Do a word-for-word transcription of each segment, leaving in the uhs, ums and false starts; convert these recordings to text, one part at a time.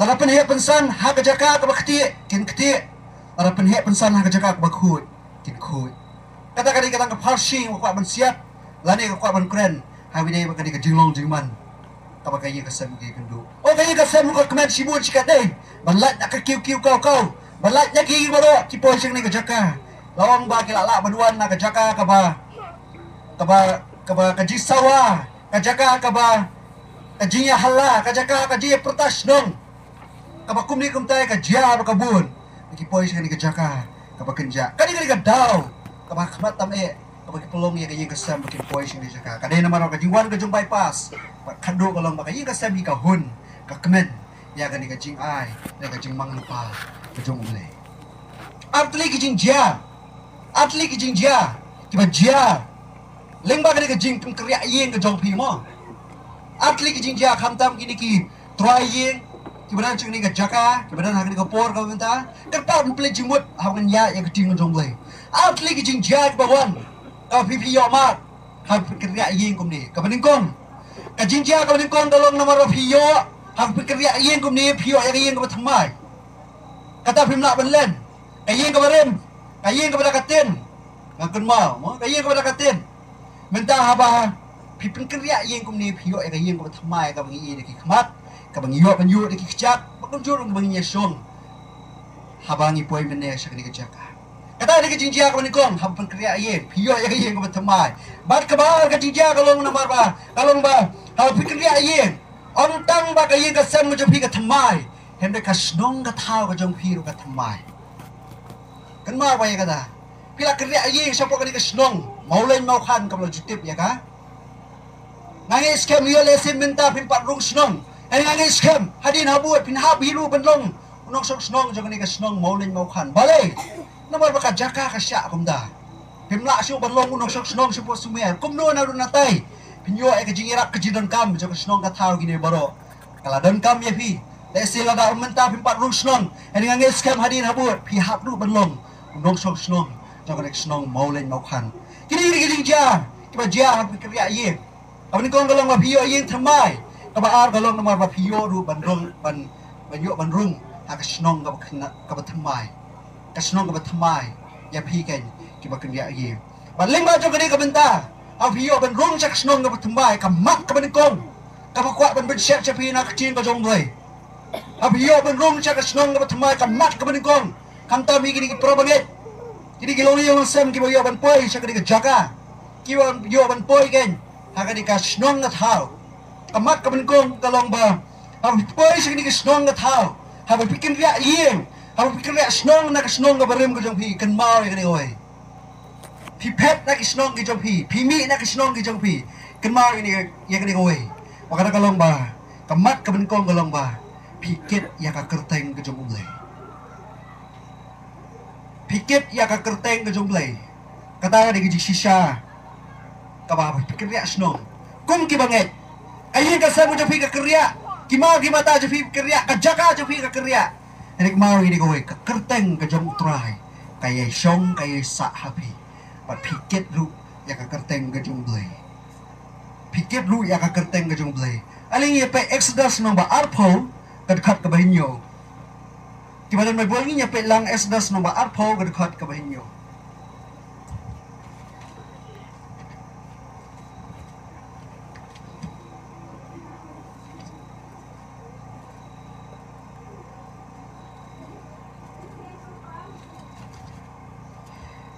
Lada pynheh pynsan ha ka jaka kaba ktieh, kin ktieh. Lada pynheh pynsan ha ka jaka kaba khuid, kin khuid. Kata ka dei ka tang ka pharshi ba kwah ban siat lane ka kwah ban kren ha kaba ïadei bad ka dei ka jinglong jingman kaba ka ïing ka sem ka ïakynduh. O, ka ïing ka sem ka kmen shibun shi katdei ban lait na ka kiew kiew kaw kaw, ban lait na ki ïing baroh ki poi sha kane ka jaka. La ong ba ki la lah ban wan na ka jaka kaba, kaba, kaba ka jingsawa, ka jaka kaba ka jingïahala, ka jaka ka jingïapyrta shnong. Kaba kumne kumtai ka jia ba ka bun. Ki poi sha kane ka jaka kaba kynjah. Ka dei, ka dei ka daw kaba khmat tam eh kaba ki pynlong ïa ka ïing ka sem ba ki poi sha kane ka jaka. Ka dei namar ka jingwan ka jong bypass. Ba ka dei ka long ba ka ïing ka sem hi ka hun, ka kmen ïa kane ka jingai, ïa ka jingmang lypa ka jong U Blei. Ar tylli ki jingjia, ar tylli ki jingjia kiba jia lyngba kane ka jingpynkynriah ïing ka jong phi mo. Ar tylli ki jingjia, khamtam kine ki trai ïing kiba don sha kane ka jaka, kiba don ha kane ka por kaba mynta. Kyrpad ban pynleit jingmut haba ngan ïaid ïa ka ktien ka jong U Blei. Ar tylli ki jingjia kiba wan, kaba phi, phi ïoh mad haba pynkynriah ïing kumne. Kaba nyngkong, ka jingjia kaba nyngkong ka long namar ba phi ïoh, haba pynkynriah ïing kumne phi ïoh ïa ka ïing kaba thymmai. Kata phim lah ban len. Ka ïing kaba rim, ka ïing kaba da ka tin. Nga kynmaw mo, ka ïing kaba da ka tin. Mynta haba phi pynkynriah ïing kumne phi ïoh ïa ka ïing kaba thymmai, kaba ngi ïoh da ki khmat, kaba ngi ïoh ban ïoh da ki kjat, ba kumjuh ruh ba ngi ïa shong haba ngi poi mynne sha kane ka jaka. Kata dei ka jingjia kaba nyngkong, haba pynkynriah ïing phi ïoh ïa ka ïing kaba thymmai. Bad kaba ar ka jingjia ka long namar ba, ka long ba haba pynkynriah ïing, ym tang ba ka ïing ka sem ka jong phi ka thymmai, hynrei ka shnong ka thaw ka jong phi ruh ka thymmai. Kynmaw ba ïa kata. Phi la kynriah ïing shapoh kane ka shnong Mawlein Mawkhan kaba la ju tip ïa ka. Nga ngeit skhem ïa lehse mynta phim pat rung shnong. Hynrei nga ngeit skhem hadien habud phin hap hi ruh ban long u nongshong shnong jong kane ka shnong Mawlein Mawkhan. Balei? Namar ba ka jaka ka shah kumta. Phim lah shuh ban long u nongshong shnong shapoh Sumer. Kumno naduh natai? Phin ïoh ïa ka jingïarap ka jingdonkam jong ka shnong ka thaw kine baroh. Ka la donkam ïa phi. Lehse lada mynta phim pat rung shnong, hynrei nga ngeit skhem hadien habud phi hap ruh ban long u nongshong shnong jong kane ka shnong Mawlein Mawkhan. Kine ki dei ki jingjia kiba jia haba phi kynriah ïing. Kaba nyngkong ka long ba phi ïoh ïing thymmai. Kaba ar ka long namar ba phi ïoh ruh ban rung, ban, ban ïoh ban rung ha ka shnong kaba khynnah, kaba thymmai. Ka shnong kaba thymmai ïa phi keiñ kiba kynriah ïing. Bad lyngba jong kane ka bynta, haba phi ïoh ban rung sha ka shnong kaba thymmai, ka mat kaba nyngkong kaba kwah ban pynshet sha phi na ka ktien ka jong U Blei. Haba phi ïoh ban rung sha ka shnong kaba thymmai, ka mat kaba nyngkong, khamtam ïa kine ki para bangeit, kine ki longïing longsem kiba ïoh ban poi sha kane ka jaka, kiba ïoh ban poi keiñ ha kane ka shnong ka thaw. Ka mat kaba nyngkong ka long ba haba phi poi sha kane ka shnong ka thaw, haba phi kynriah ïing, haba phi kynriah shnong na ka shnong kaba rim ka jong phi, kynmaw ïa kane kawei. Phi phet na ki shnong ki jong phi, phi mih na ki shnong ki jong phi, kynmaw ïa kane, ïa kane kawei. Ba kata ka long ba, ka mat kaba nyngkong ka long ba phi kit ïa ka kyrteng ka jong U Blei. Phi kit ïa ka kyrteng ka jong U Blei. Kata ka dei ka jingshisha kaba phi kynriah shnong kum ki bangeit. Ka ïing ka sem ka jong phi ka kynriah, ki maw ki mata jong phi kynriah, ka jaka jong phi ka kynriah. Hynrei kynmaw ïa kane kawei, ka kyrteng ka jong U Trai ka ïai shong, ka ïai sah ha phi. Bad phi kit ruh ïa ka kyrteng ka jong U Blei. Phi kit ruh ïa ka kyrteng ka jong U Blei. Ale ngin ïa peit Exodus number arphew, ka dkhot kaba hynñiew. Kiba don Baibl, ngin ïa peit lang Exodus number arphew, ka dkhot kaba hynñiew.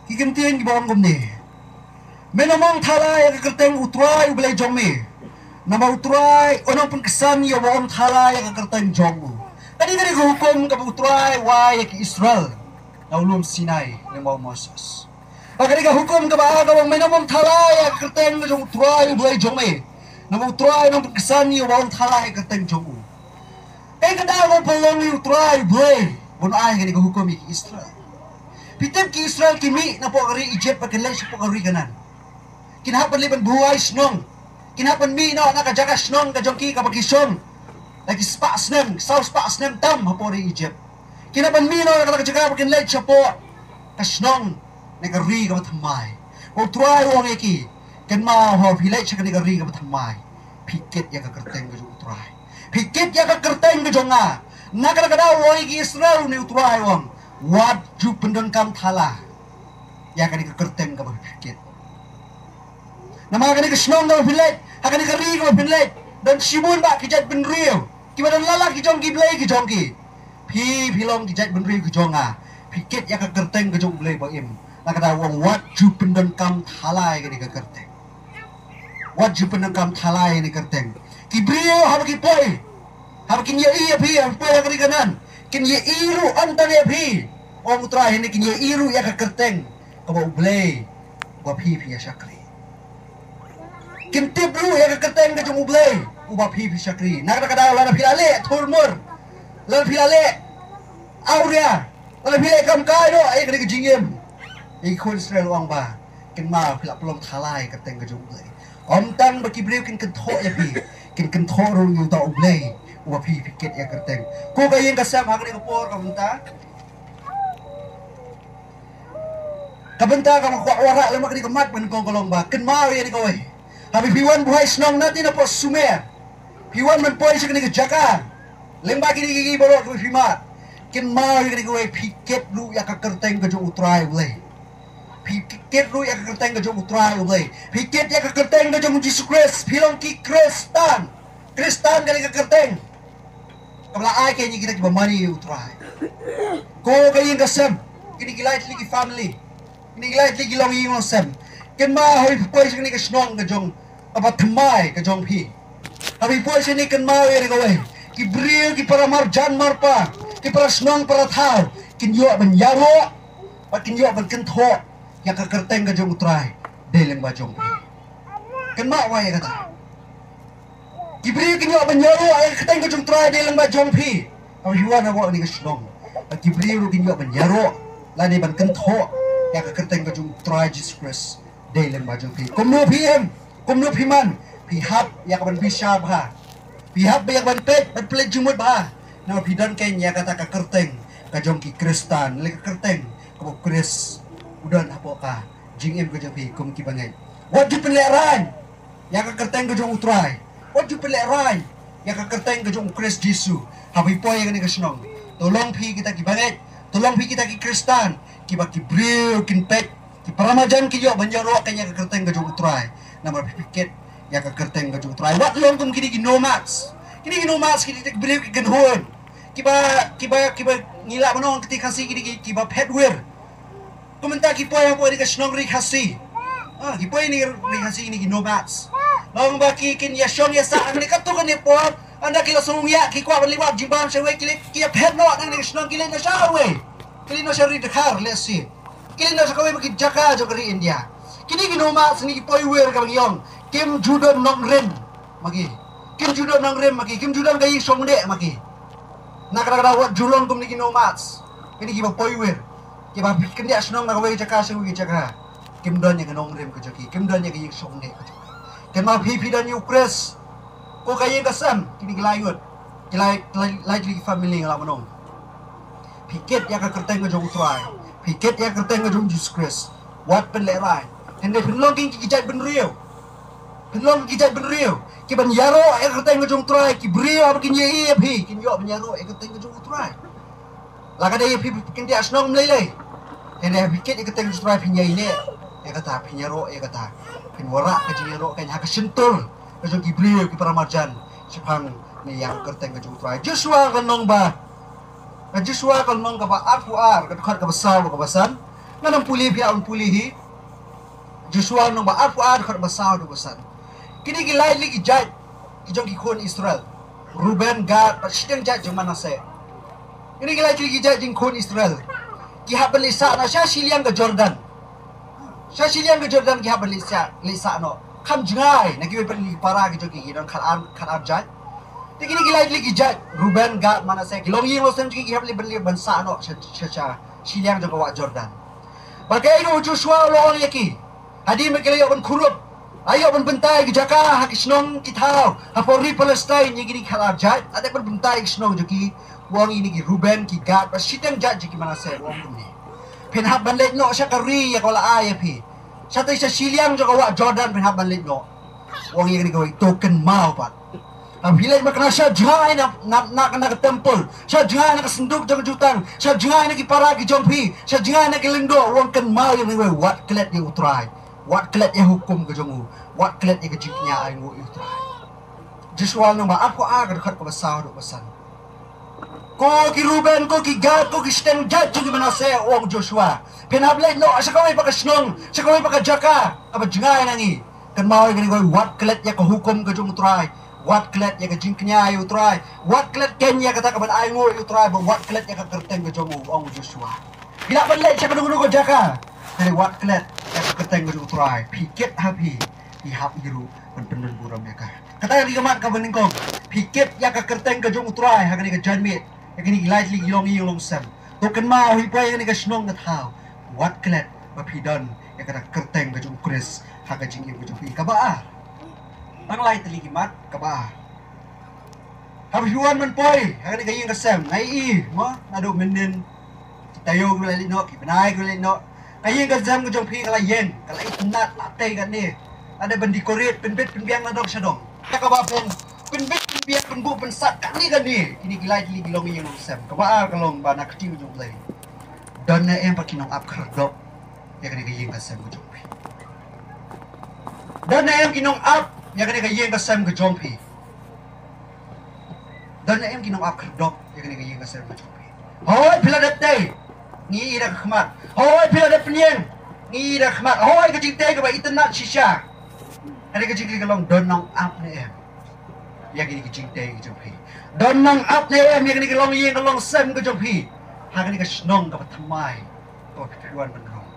Ki kyntien kiba ong kumne: Men ym ong thala ïa ka kyrteng U Trai U Blei jong me, namar U Trai un ym pynksan ïa uba ong thala ïa ka kyrteng jong u. Kane, kane ka hukum kaba U Trai u ai ïa ki Israel na u lum Sinai lyngba u Moses. Bad kane ka hukum kaba ar ka ong: Men ym ong thala ïa ka kyrteng ka jong U Trai U Blei jong me, namar U Trai un ym pynksan ïa uba ong thala ïa ka kyrteng jong u. Kaei ka daw ba pynlong ïa U Trai U Blei ban ai kane ka hukum ïa ki Israel? Phi tip ki Israel ki mih napoh ka ri Egypt bad kin leit shapoh ka ri Kanaan. Kin hap ban leit ban buhai shnong. Kin hap ban mih noh na ka jaka shnong ka jong ki kaba ki shong la ki spah snem, saw spah snem tam hapoh ri Egypt. Kin hap ban mih noh na ka jaka ba kin leit shapoh ka shnong, na ka ri kaba thymmai. U Trai u ong ïa ki, kynmaw, haba phi leit sha kane ka ri kaba thymmai, phi kit ïa ka kyrteng ka jong U Trai. Phi kit ïa ka kyrteng ka jong nga. Na kata ka daw u ong ïa ki Israel, une u Trai u ong, wat ju pyndonkam thala ïa kane ka kyrteng kaba phi kit. Namar ha kane ka shnong kaba phi leit, ha kane ka ri kaba phi leit, don shibun bah ki jait bynriew kiba don la la ki jong ki blei ki jong ki. Phi, phi long ki jait bynriew ki jong nga. Phi kit ïa ka kyrteng ka jong U Blei ba im. Na kata u ong, wat ju pyndonkam thala ïa kane ka kyrteng. Wat ju pyndonkam thala ïa kane ka kyrteng. Ki briew haba ki poi, haba kin ïa-i ïa phi, haba poi ha ka ri Kanaan, kin ïa-i ruh ym tang ïa phi, ong U Trai, hynrei kin ïa-i ruh ïa ka kyrteng kaba U Blei uba phi phi ïa shakri. Kin tip ruh ïa ka kyrteng ka jong U Blei uba phi phi shakri. Na kata ka daw lada phi la leh thurmur, lada phi la leh awria, lada phi leh kam kai noh ïa kane ka jingim, ïa ki khun Israel, u ong ba kynmaw, phi la pynlong thala ïa ka kyrteng ka jong U Blei. Ym tang ba ki briew kin kynthoh ïa phi, kin kynthoh ruh ïa uta U Blei uba phi phi kit ïa ka kyrteng. Ko ka ïing ka sem, ha kane ka por ka bynta, ka bynta kaba kwah wanrah lem ha kane ka mat ba nyngkong ka long ba kynmaw ïa kane kawei. Haba phi wan buhai shnong na ti na pok Sumer, phi wan ban poi sha kane ka jaka, lyngba kine ki, ki baroh kiba phi mad, kynmaw ïa kane kawei, phi kit ruh ïa ka kyrteng ka jong U Trai U Blei. Phi kit ruh ïa ka kyrteng ka jong U Trai U Blei. Phi kit ïa ka kyrteng ka jong U Jisu Khrist. Phi long ki Khristan. Khristan ka dei ka kyrteng kaba la ai keiñ ïa kita kiba mane ïa U Trai. Ko ka ïing ka sem, kine ki lai tylli ki family, kine ki lai tylli ki longïing longsem, kynmaw, haba phi poi sha kane ka shnong ka jong, kaba thymmai ka jong phi, haba phi poi sha kane, kynmaw ïa kane kawei, ki briew, ki para marjan marpa, ki para shnong para thaw, kin ïoh ban ïaroh bad kin ïoh ban kynthoh ïa ka kyrteng ka jong U Trai dei lyngba jong phi. Kynmaw ïa kata. Ki briew kin ïoh ban ïaroh ïa ka kyrteng ka jong U Trai dei lyngba jong phi. Haba phi wan hapoh kane ka shnong, bad ki briew ruh kin ïoh ban ïaroh lane ban kynthoh ïa ka kyrteng ka jong U Trai Jisu Khrist dei lyngba jong phi. Kumno phi im, kumno phi man, phi hap ïa ka ban bishar bha. Phi hap ïa ka ban peit, ban peit jingmut bha. Namar phi don keiñ ïa kata ka kyrteng ka jong ki Khristan, lane ka kyrteng kaba U Khrist u don hapoh ka jingim ka jong phi kum ki bangeit. Wat ju pynlehraiñ ïa ka kyrteng ka jong U Trai. Wat ju pynlehraiñ ïa ka kyrteng ka jong U Khrist Jisu. Haba phi poi ïa kane ka shnong, to long phi kita ki bangeit, to long phi kita ki Khristan kiba ki briew kin peit, ki para marjan kin ïoh ban ïaroh keiñ ïa ka kyrteng ka jong U Trai. Namar phi kit ïa ka kyrteng ka jong U Trai. Wat long kum kine ki nomads. Kine ki nomads kine ki briew ki kynhun, kiba, kiba, kiba ngi lah ban ong ha kti Khasi kine ki, kiba phet wir. Kumta ki poi hapoh kane ka shnong ri Khasi. Ah, ki poi ne ri Khasi ne ki nomads. Long ba ki kin ïa shong ïa sah hangne katto katne por. Ynda ki la sngewthuh ïa ki kwah ban leit wad jingbam shawei, ki leit, ki ïa phet noh na kane ka shnong, ki leit noh shawei. Ki leit noh sha ri Dkhar lehse. Ki leit noh sha kawei pat ki jaka jong ka ri India. Kine ki nomads ne ki poi wir kaba ngi ong, kim ju don nongrim ma ki. Kim ju don nongrim ma ki, kim ju don ka ïing shong neh ma ki. Na kata ka daw wat ju long kum kine ki nomads, kine kiba poi wir, kiba phi kyndiah shnong na kawei ka jaka sha kawei ka jaka, kim don ïa ka nongrim ka jong ki, kim don ïa ka ïing shong neh ka jong ki. Kynmaw phi, phi don ïa U Khrist. Ko ka ïing ka sem, kine ki lai ngut, ki lai, lai, lai tylli ki family nga lah ban ong. Phi kit ïa ka kyrteng ka jong U Trai, phi kit ïa ka kyrteng ka jong Jisu Khrist. Wat pynlehraiñ. Hynrei phin long ki, ki jait bynriew. Phin long ki jait bynriew kiban ïaroh ïa ka kyrteng ka jong U Trai. Ki briew haba kin ïa-i ïa phi, kin ïoh ban ïaroh ïa ka kyrteng ka jong U Trai. La ka dei ïa phi, phi kyndiah shnong ym lei lei, hynrei phi kit ïa ka kyrteng jong U Trai, phin ïai neh ïa kata, phin ïaroh ïa kata. Phin wanrah ka jingïaroh keiñ ha ka shyntur ka jong ki briew, ki para marjan shaphang ne ïa ka kyrteng ka jong U Trai. Joshua ka lynnong ba, ka Joshua ka lynnong kaba arphew ar, ka dkhot kaba saw bad kaba san. Ngan ym pule, phi hap ban pule hi. Joshua lynnong ba arphew ar, dkhot ba saw bad ba san. Kine ki lai tylli ki jait ki jong ki khun Israel, Ruben, Gad bad shiteng jait jong Manasseh. Kine ki lai tylli ki jait jong ki khun Israel ki hap ban leit sah noh sha shiliang ka Jordan. Sha shiliang ka Jordan ki hap ban leit sah, leit sah noh. Kham jngai na kiwei pat ki para ki jong ki, ki don khatar, khatar jait. Te kine ki lai tylli ki jait, Ruben, Gad, Manasseh, ki longïing longsem jong ki, ki hap leit ban, leit ban sah noh sha, sha, sha shiliang jong ka wah Jordan. Bad kaei kaba u Joshua u la ong ïa ki, hadien ba ki la ïoh ban kurup, la ïoh ban bynta ïa ki jaka ha ki shnong ki thaw hapoh ri Palestine, ïa kine ki khatar jait, la dep ban bynta ïa ki shnong jong ki, u ong ïa kine ki Ruben, ki Gad bad shiteng jait jong ki Manasseh, u ong kumne, phin hap ban leit noh sha ka ri ïa kaba la ai ïa phi. Shatei sha shiliang jong ka wah Jordan phin hap ban leit noh. U ong ïa kane kawei, to kynmaw pat, Haba phi leit makna, shah jngai na, na, na, na ka temple, shah jngai na ka synduk jong ka jutang, shah jngai na ki para ki jong phi, shah jngai na ki lyngdoh, u ong kynmaw ïa kane kawei, wat klet ïa U Trai, wat klet ïa hukum ka jong u, wat klet ïa ka jingkñia ainguh ïa U Trai. Joshua lynnong ba arphew ar, ka dkhot kaba saw haduh ba san. Ko ki Reuben, ko ki Gad, ko ki shiteng jait jong ki Manasseh, u ong Joshua, phin hap leit noh sha kawei pat ka shnong, sha kawei pat ka jaka kaba jngai na ngi. Kynmaw ïa kane kawei, wat klet ïa ka hukum ka jong U Trai, wat klet ïa ka jingkñia ïa U Trai, wat klet keiñ ïa kata kaban ainguh ïa U Trai, bad wat klet ïa ka kyrteng ka jong u, u ong Joshua. Phi lah ban leit sha kano kano ka jaka, hynrei wat klet ïa ka kyrteng ka jong U Trai. Phi kit ha phi, phi hap hi ruh ban pyndon burom ïa ka. Kata ka dei ka mat kaba nyngkong. Phi kit ïa ka kyrteng ka jong U Trai ha kane ka janmiet, ïa kine ki lai tylli ki longïing longsem. To kynmaw, hi poi ha kane ka shnong ka thaw, wat klet ba phi don ïa kata ka kyrteng ka jong U Khrist ha ka jingim ka jong phi. Kaba ar. Tang lai tylli ki mat, kaba ar. Haba phi wan ban poi ha kane ka ïing ka sem, nga ïohi mo, naduh mynnin, ki taïew ki la leit noh, ki bnai ki la leit noh, ka ïing ka sem ka jong phi ka la ïeng, ka la itynnad, la tei kane. La dep ban decorate, pynbit pynbiang na dong sha dong. Kata kaba pyn, pynbit pynbiang, pynbuh pynsat kane kane. Kine ki lai tylli ki longïing longsem. Kaba ar ka long ba na ka ktien ka jong U Blei, don ne em pat ki nongap khyrdop ïa kane ka ïing ka sem ka jong phi? Don ne em ki nongap ïa kane ka ïing ka sem ka jong phi? Don ne em ki nongap khyrdop ïa kane ka ïing ka sem ka jong phi? Hooid, phi la dep tei, ngi ïohi da ka khmat. Hooid, phi la dep pynïeng, ngi ïohi da ka khmat. Hooid, ka jingtei kaba itynnad shisha. Hynrei ka jingkylli ka long, don nongap ne em ïa kane ka jingtei ka jong phi? Don nongap ne em ïa kane ka longïing ka longsem ka jong phi ha kane ka shnong kaba thymmai kaba phi wan ban rung?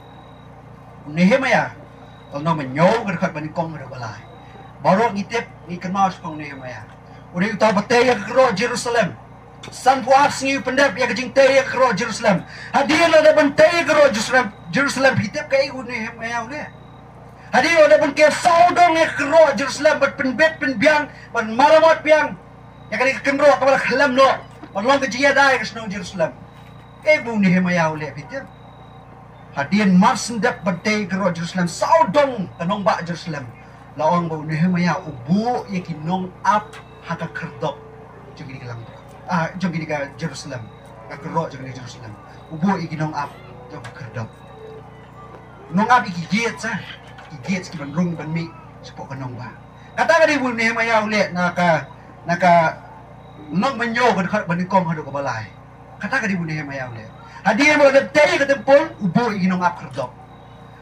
U Nehemaïah, lynnong ba hynñiew, ka dkhot ba nyngkong haduh ba lai. Baroh ngi tip, ngi kynmaw shaphang u Nehemaïah. U dei uta uba tei ïa ka kyrdoh Jerusalem. Sanphew ar sngi u pyndep ïa ka jingtei ïa ka kyrdoh Jerusalem. Hadien la dep ban tei ïa ka kyrdoh Jerusalem, Jerusalem, phi tip kaei u Nehemaïah u leh? Hadien la dep ban ker sawdong ïa ka kyrdoh Jerusalem, ban pynbit pynbiang, ban maramot biang ïa kane ka kynroh kaba la khlem noh, ban long ka jingïada ïa ka shnong Jerusalem. Kaei ba u Nehemaïah u leh, phi tip? Hadien mar shen dep ban tei ïa ka kyrdoh Jerusalem, sawdong ka nongbah Jerusalem, la ong ba u Nehemaïah u buh ïa ki nongap ha ka khyrdop jong kine ki langbrot, ah, jong kine ka Jerusalem, ka kyrdoh jong kine Jerusalem. U buh ïa ki nongap jong ka khyrdop. Nongap ïa ki gate, ah, ki gate kiban rung ban mih shapoh ka nongbah. Kata ka dei ba u Nehemaïah u leh na ka, na ka lynnong ba hynñiew, ka dkhot ba nyngkong haduh kaba lai. Kata ka dei ba u Nehemaïah u leh. Hadien ba la dep tei ïa ka temple, u buh ïa ki nongap khyrdop.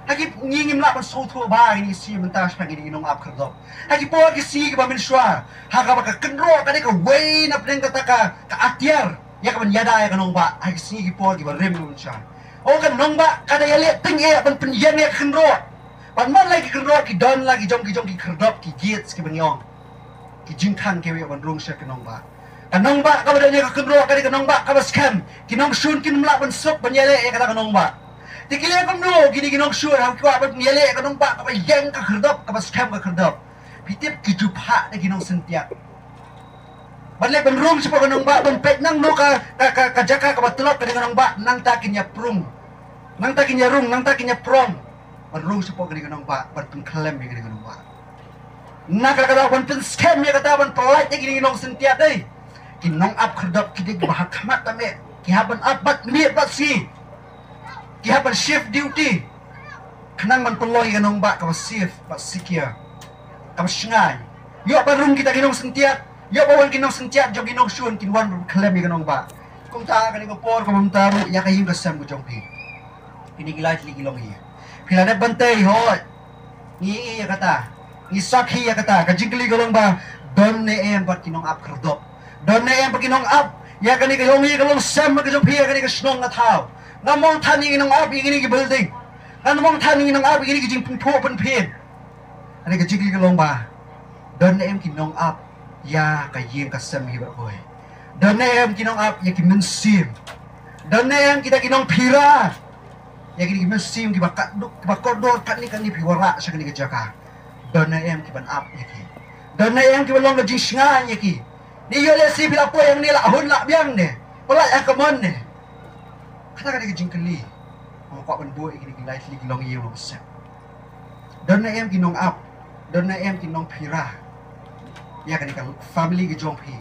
Ha ki, ngi ngim lah ban sngewthuh bha ha kine ki sngi mynta shaphang kine ki nongap khyrdop. Ha ki por ki sngi kiba mynshuwa, ha kaba ka kynroh ka dei kawei na pdeng kata ka, ka atiar ïa kaban ïada ïa ka nongbah, ha ki sngi ki por kiba rim kiba mynshuwa. O, ka nongbah ka dei ïaleh tyngeh ban pynïeng ïa ka kynroh. Bad man la ki kynroh ki don la ki jong ki jong ki khyrdop, ki gates kiba ngi ong, ki jingkhang kiba ïoh ban rung sha ka nongbah. Ka nongbah kaba don ïa ka kynroh ka dei ka nongbah kaba skhem. Ki nongshun kim lah ban suk ban ïaleh ïa kata ka nongbah. Te ki leh kumno kine ki nongshun haba ki kwah ban ïaleh ïa ka nongbah kaba ïeng ka khyrdop, kaba skhem ka khyrdop? Phi tip, ki ju phah da ki nongsyntiat. Ban leit ban rung shapoh ka nongbah, ban peit nangno ka, ka, ka, ka jaka kaba tlot ka dei ka nongbah, nangta kin ïa prung. Nangta kin ïa rung, nangta kin ïa prong ban rung shapoh ka dei ka nongbah, ban pynkhlem ïa ka dei ka nongbah. Na ka, ka daw ban pynskhem ïa kata, ban pynlait ïa kine ki nongsyntiat, eh. Ki nongap khyrdop ki dei kiba ha khmat tam eh. Ki hap ban ap bad miet bad sngi. Ki hap ban shift duty khnang ban pynlong ïa ka nongbah kaba safe bad secure, kaba shngaiñ. Ïoh ban rung kita ki nongsyntiat, ïoh ban wan ki nongsyntiat jong ki nongshun kin wan ban khlem ïa ka nongbah. Kumta ha kane ka por kaba mynta ruh, ïa ka ïing ka sem ka jong phi, kine ki lai tylli ki longïing, phi la dep ban tei, hooid. Ngi ïohi ïa kata, ngi sakhi ïa kata. Ka jingkylli ka long ba, don ne em pat ki nongap khyrdop? Don ne em pat ki nongap ïa kane ka longïing ka longsem ka jong phi, ïa kane ka shnong ka thaw? Ngam ong than ïa ki nongap ïa kine ki building. Ngam ong than ïa ki nongap ïa kine ki jingpynphuh pynphieng. Kane ka jingkylli ka long ba, don ne em ki nongap ïa ka ïing ka sem hi baroh kawei? Don ne em ki nongap ïa ki mynsiem? Don ne em kita ki nongphira ïa kine ki mynsiem kiba kordor, kiba kordor katne katne phi wanrah sha kane ka jaka? Don ne em kiban ap ïa ki? Don ne em kiban long ka jingshngaiñ ïa ki? Ne ïoh lehse phi la poi hangne la hun la biang ne, pynlait ha ka mon ne? Kata ka dei ka jingkylli ba nga kwah ban buh ïa kine ki lai tylli ki longïing longsem. Don ne em ki nongap? Don ne em ki nongphira? ïa kane ka family ka jong phi,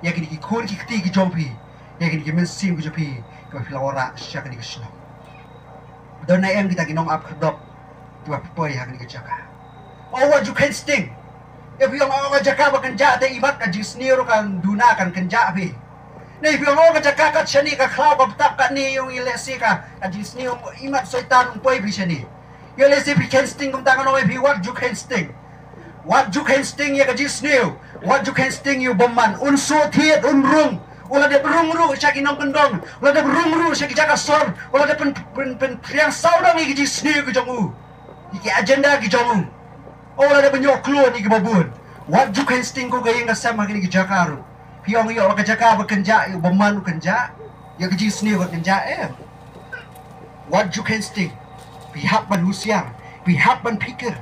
ïa kine ki khun ki kti ki jong phi, ïa kine ki mynsiem ki jong phi, kaba phi la wanrah sha kane ka shnong. Don ne em kita ki nongap khyrdop kiba poi ha kane ka jaka? Oh, wat ju kheiñ sting. Ïa phi ong, oh, ka jaka ba kynjah te imat ka jingsniew ruh kan duna kan kynjah phi. Ne phi ong, oh, ka jaka kat shane, ka khlaw ka btap katne, ïa ong, ïa lehse ka, ka jingsniew imat Soitan um poi phi shane. Ïa lehse phi kheiñ sting kumta, ngan ong ïa phi, wat ju kheiñ sting. Wat ju kheiñ sting ïa ka jingsniew. Wat ju kheiñ sting ïa u bymman. Un shu thied, un rung. U la dep rung ruh sha ki nongkyndong, u la dep rung ruh sha ki jaka sor, u la dep pyn, pyn, pynphriang sawdong ïa ka jingsniew ka jong u, ïa ki agenda ki jong u. U la dep pynïoh klun ïa kiba bun. Wat ju kheiñ sting, ko ka ïing ka sem ha kine ki jaka ruh. Phi ong ïoh ka jaka ba kynjah, ïa u bymman u kynjah, ïa ka jingsniew ka kynjah, em. Wat ju kheiñ sting. Phi hap ban husiar, phi hap ban phikir,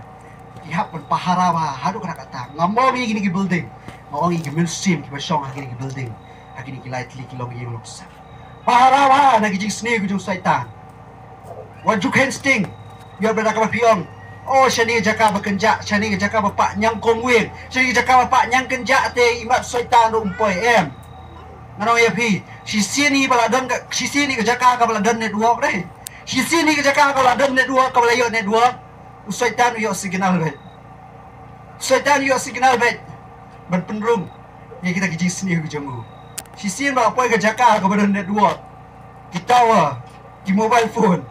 phi hap ban pahara bha haduh katta katta. Ngam ong ïa kine ki building, nga ong ïa ki mynsiem kiba shong ha kine ki building, ha kine ki lai tylli ki longïing longsem. Pahara bha na ki jingsniew ki jong Soitan. Wat ju kheiñ sting. Ïoh ba da kaba phi ong, oh, shane jaka ba kynjah, shane jaka ba pah ñiangkongwieng, shane jaka ba pah ñiangkynjah te imat Soitan ruh um poi, em. Ngan ong ïa phi, shisien hi ba la don ka, shisien hi ka jaka kaba la don network dei. Shisien hi ka jaka kaba la don network, kaba la ïoh network, u Soitan u ïoh signal beit. Soitan u ïoh signal beit ban pynrung ïa kita ki jingsniew ki jong u. Shisien ba la poi ka jaka kaba don network, ki tower, ki mobile phone,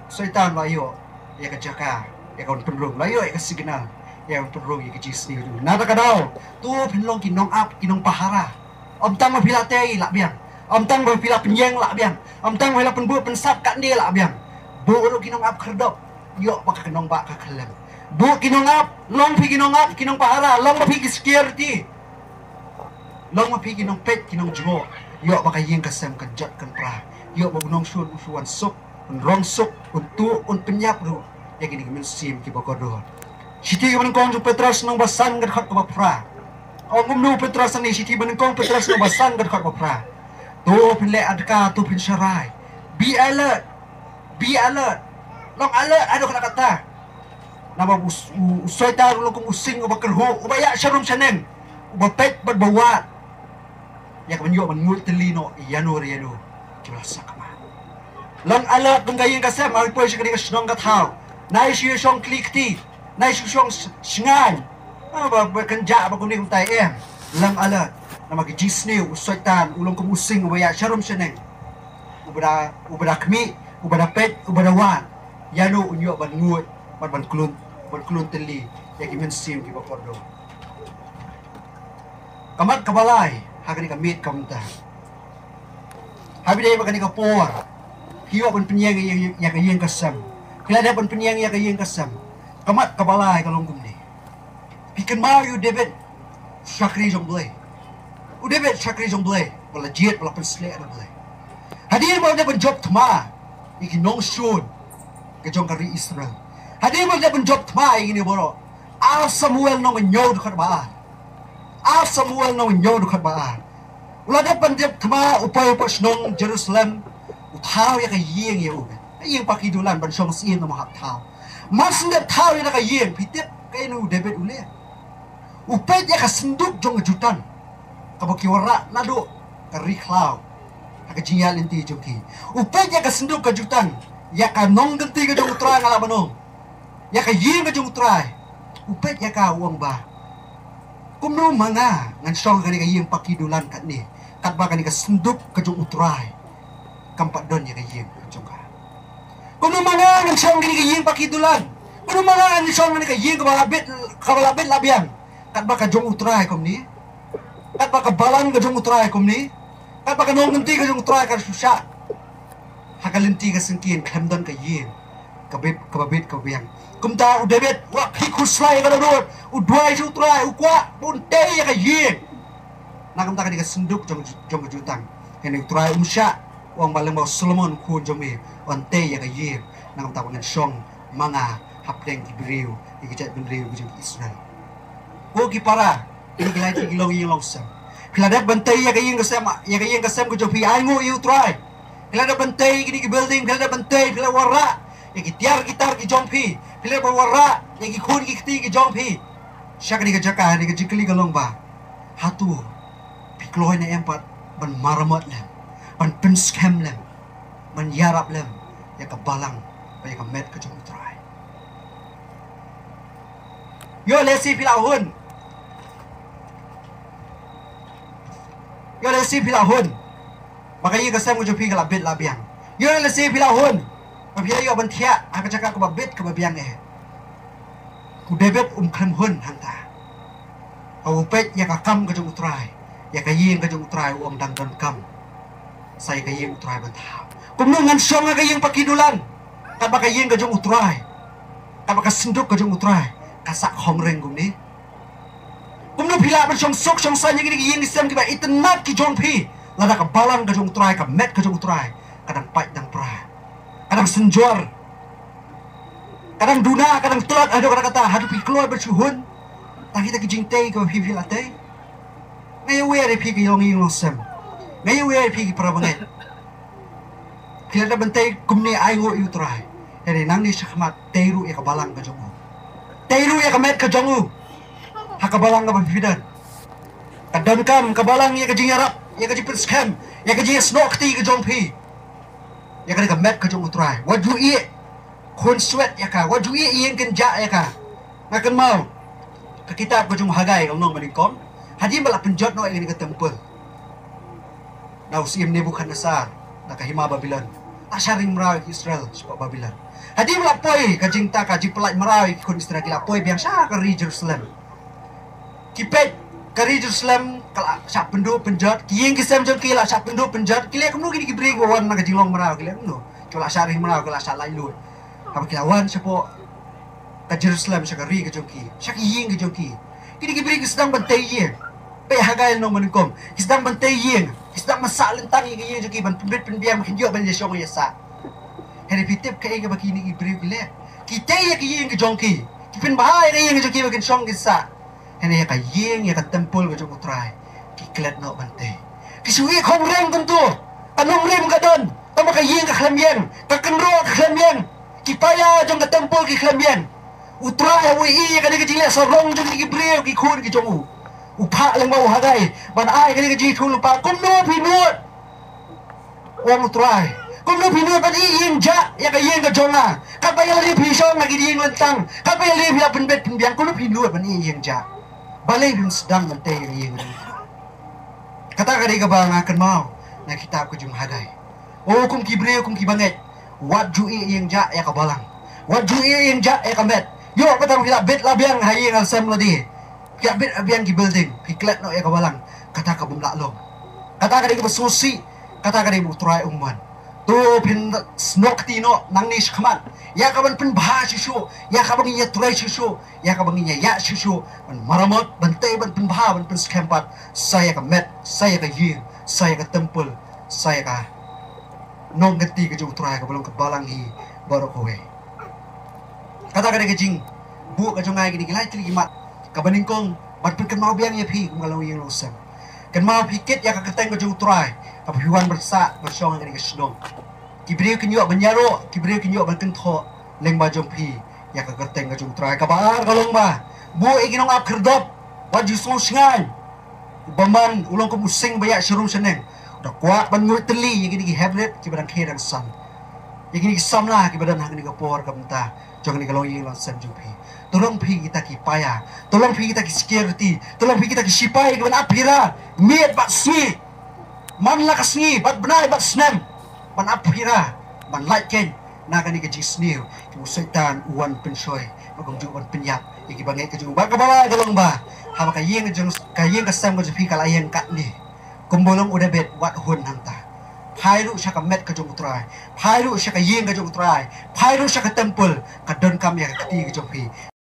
Soitan la ïoh ïa ka jaka, ïa ka ban pynrung, la ïoh ïa ka signal ïa ka ban pynrung ïa ka jingsniew ki jong u. Nangta ka daw, to phin long ki nongap, ki nongpahara. Ym tang ba phi la tei lah biang, ym tang ba phi la pynïeng lah biang, ym tang ba phi la pynbud pynsap katne lah biang. Buh ruh ki nongap khyrdop, ïoh ba ka nongbah ka khyllem. Buh ki nongap, long phi ki nongap, ki nongpahara, long ba phi ki security, long ba phi ki nongpeit, ki nongjngoh, ïoh ba ka ïing ka sem kan jot kan pra, ïoh ba u nongshun u shu wan suk, un rong suk, un tuh, un pynïap ruh ïa kine ki mynsiem kiba kordor. Shithi ba nyngkong jong u Petros lynnong ba san ka dkhot kaba phra. Ong kumno u Petros hangne, shithi ba nyngkong u Petros lynnong ba san ka dkhot kaba phra? To phin leh adka, to phin sharai. Be alert. Be alert. Long alert haduh katta katta. Namar u, u, u Soitan u long kum u sing uba kyrhuh, uba ïaid sharum shaneng, uba peit bad ba wad ïa ka ban ïoh ban nguid tylli noh ïano re ïano kiba la sakma. Long alert, long ka ïing ka sem, haba poi sha kane ka shnong ka thaw. Nai shu shong kli kti, nai shu shong sh-, shngaiñ. Ah, ba, ba kynjah ba kumne kumtai, em. Long alert. Namar ka jingsniew u Soitan u long kum u sing uba ïaid sharum shaneng, uba da, uba da khmih, uba da peit, uba da wad ïano un ïoh ban nguid bad ban klun, ban klun tylli ïa ki mynsiem kiba kordor. Ka mat kaba lai ha kane ka miet ka mynta. Haba ïadei bad kane ka por, phi ïoh ban pynïeng ïa, ïa, ïa ka ïing ka sem. Phi la dep ban pynïeng ïa ka ïing ka sem. Ka mat kaba lai ka long kumne. Phi kynmaw ïa u David, shakri jong U Blei. U David shakri jong U Blei, ba la jied, ba la pynshlur da U Blei. Hadien ba u la dep ban jop thma ïa ki nongshun ka jong ka ri Israel, hadien ba u la dep ban jop thma ïa kine baroh, Ar Samuel lynnong hynñiew dkhot ba ar. Ar Samuel lynnong hynñiew dkhot ba ar. U la dep ban jop thma, u poi hapoh shnong Jerusalem, u thaw ïa ka ïing ïa u, ka ïing paki dulan ban shong syiem, namar hap thaw. Mar shu dep thaw ïa ka ïing, phi tip kaei u David u leh? U peit ïa ka synduk jong ka jutang kaba ki wanrah naduh ka ri khlaw ha ka jingïaid lynti jong ki. U peit ïa ka synduk ka jutang, ïa ka nongkynti ka jong U Trai, nga lah ban ong, ïa ka ïing ka jong U Trai. U peit ïa ka, u ong ba, kumno ma nga ngan shong ha kane ka ïing paki dulan katne, katba kane ka synduk ka jong U Trai kam pat don ïa ka ïing ka jong ka? Kumno ma nga ngan shong ha kane ka ïing paki dulan? Kumno ma nga ngan shong ha kane ka ïing kaba la bit, kaba la bit la biang, katba ka jong U Trai kumne, katba ka balang ka jong U Trai kumne, katba ka nongkynti ka jong U Trai ka shu shah ha ka lynti ka syngkien, khlem don ka ïing kaba bit, kaba bit kaba biang? Kumta u David u la khih khuslai ïa ka dohnud, u duwai sha U Trai, u kwah ba un tei ïa ka ïing. Na kumta kane ka synduk jong, jong ka jutang, kane U Trai um shah. U ong ba lyngba u Solomon u khun jong me un tei ïa ka ïing. Na kumta ba ngan shong ma nga hapdeng ki briew, ïa ki jaitbynriew ki jong ki Israel. Ko ki para, kine ki lai tylli ki longïing longsem, phi la dep ban tei ïa ka ïing ka sem, ïa ka ïing ka sem ka jong phi? Ai nguh ïa U Trai. Phi la dep ban tei ïa kine ki building, phi la dep ban tei, phi la wanrah ïa ki tiar ki tar ki jong phi, phi la dep ban wanrah ïa ki khun ki kti ki jong phi sha kane ka jaka? Kane ka jingkylli ka long ba, Hato phi kloi ne em pat ban maramot lem, ban pynskhem lem, ban ïarap lem ïa ka balang bad ïa ka met ka jong U Trai? Ïoh lehse phi la hun. Ïoh lehse phi la hun ba ka ïing ka sem ka jong phi ka la bit la biang. Ïoh lehse phi la hun ba phi la ïoh ban thiah ha ka jaka kaba bit kaba biang eh. U David um khlem hun hangta. Haba u peit ïa ka kam ka jong U Trai, ïa ka ïing ka jong U Trai, u ong, dang donkam sa ïa ka ïing U Trai ban thaw. Kumno ngan shong ha ka ïing paki dulan, katba ka ïing ka jong U Trai, katba ka synduk ka jong U Trai ka sah khongryng kumne? Kumno phi lah ban shong suk shong saiñ ïa kine ki ïing ki sem kiba itynnad ki jong phi, lada ka balang ka jong U Trai, ka met ka jong U Trai ka dang pait dang pra, ka dang synjor, ka dang duna, ka dang tlot? Haduh katta katta, haduh phi kloi ban shu hun? Tang kita ki jingtei kiba phi phi la tei. Nga ïa wer ïa phi ki longïing longsem, nga ïa wer ïa phi ki para bangeit. Phi la dep ban tei kumne, ainguh ïa U Trai. Hynrei nangne shakhmat tei ruh ïa ka balang ka jong u, tei ruh ïa ka met ka jong u ha ka balang kaba phi don. Ka donkam ka balang ïa ka jingïarap, ïa ka jingpynskhem, ïa ka jingïasnoh kti ka jong phi, ïa ka dei ka met ka jong U Trai. Wat ju ïeh khun swet ïa ka, wat ju ïeh ïing kynjah ïa ka. Nga kynmaw ka kitab ka jong u Hagai ka lynnong banyngkong, hadien ba la pynjot noh ïa kane ka templ na u syiem Nebukhadnessar na ka hima Babilon, la shah ring mraw ïa ki Israel shapoh Babilon. Hadien ba la poi ka jingtaka jingpynlait mraw ïa ki khun Israel, ki la poi biang sha ka ri Jerusalem. Ki peit ka ri Jerusalem ka la shah pynduh pynjot, ki ïing ki sem jong ki la shah pynduh pynjot. Ki leh kumno kine ki briew kiba wan na ka jinglong mraw, ki leh kumno? Ki la shah ring mraw, ki la shah laitluid. Haba ki la wan shapoh ka Jerusalem, sha ka ri ka jong ki, sha ki ïing ki jong ki, kine ki briew ki sdang ban tei ïing. Peit Hagai lynnong banyngkong, ki sdang ban tei ïing, ki sdang ban sah lyntang ïa ki ïing jong ki, ban pynbit pynbiang, ban ïoh ban ïashong ïasah. Hynrei phi tip kaei kaba kine ki briew ki leh? Ki tei ïa ki ïing ki jong ki, ki pynbha ïa ki ïing ki jong ki ba kin shong kin sah. Hynrei ïa ka ïing, ïa ka templ ka jong U Trai ki klet noh ban tei. Ki shu ïeh khongryng kumto. Ka nongrim ka don, tangba ka ïing ka khlem ïeng, ka kynroh ka khlem ïeng, ki paia jong ka templ ki khlem ïeng. U Trai haba u ïohi ïa kane ka jingleh sarong jong ki briew, ki khun ki jong u, u phah lyngba u Hagai ban ai kane ka jingïathuhlypa. Kumno phi nud, ong U Trai, kumno phi nud ban ïeh ïing jah ïa ka ïing ka jong nga? Katba ïa lade phi shong ha ki ïing lyntang, katba ïa lade phi la pynbit pynbiang, kumno phi nud ban ïeh ïing jah? Balei phim sdang ban tei ïa ka ïing ka jong nga? Kata ka dei kaba nga kynmaw na kitab ka jong u Hagai. O kum ki briew, kum ki bangeit, wat ju ïeh ïing jah ïa ka balang, wat ju ïeh ïing jah ïa ka met. Ïoh ba tang phi la bit la biang ha ïing ha sem lade, phi la bit la biang ki building, phi klet noh ïa ka balang, kata ka bym lah long. Kata ka dei kaba sngewsih, kata ka dei ba U Trai um mon. To phin snoh kti noh nangne shakhmat ïa ka ban pynbha shuh shuh, ïa ka ba ngin ïatrei shuh shuh, ïa ka ba ngin ïa ïaid shuh shuh, ban maramot, ban tei, ban pynbha, ban pynskhem pat, sa ïa ka met, sa ïa ka ïing, sa ïa ka templ, sa ïa ka nongkynti ka jong U Trai kaba long ka balang hi baroh kawei. Kata ka dei ka jingbuh ka jong nga ïa kine ki lai tylli ki mat kaba nyngkong ban pynkynmaw biang ïa phi kum ka longïing longsem. Kynmaw phi kit ïa ka kyrteng ka jong U Trai haba phi wan ban sah ban shong ha kane ka shnong. Ki briew kin ïoh ban ïaroh, ki briew kin ïoh ban kynthoh lyngba jong phi ïa ka kyrteng ka jong U Trai. Kaba ar ka long ba buh ïa ki nongap khyrdop, wat ju sngewshngaiñ. U bymman u long kum u sing ba ïaid sharum shaneng, u da kwah ban nguid tylli ïa kine ki hybrid kiba dang khie dang san, ïa kine ki samla kiba don ha kane ka por ka bynta jong kane ka longïing longsem jong phi. To long phi kita ki paia, to long phi kita ki security, to long phi kita ki shipai kiban ap phira miet bad sngi, man la ka sngi, bad bnai bad snem, ban ap phira, ban lait keiñ na kane ka jingsniew kaba u Soitan u wan pynshoi, bad kumjuh ban pynïap ïa ki bangeit ka jong u. Bad kaba lai ka long ba haba ka ïing ka jong, ka ïing ka sem ka jong phi ka la ïeng katne, kumba long u David, wat hun hangta. Phai ruh sha ka met ka jong U Trai, phai ruh sha ka ïing ka jong U Trai, phai ruh sha ka templ, ka donkam ïa ka kti ka jong phi.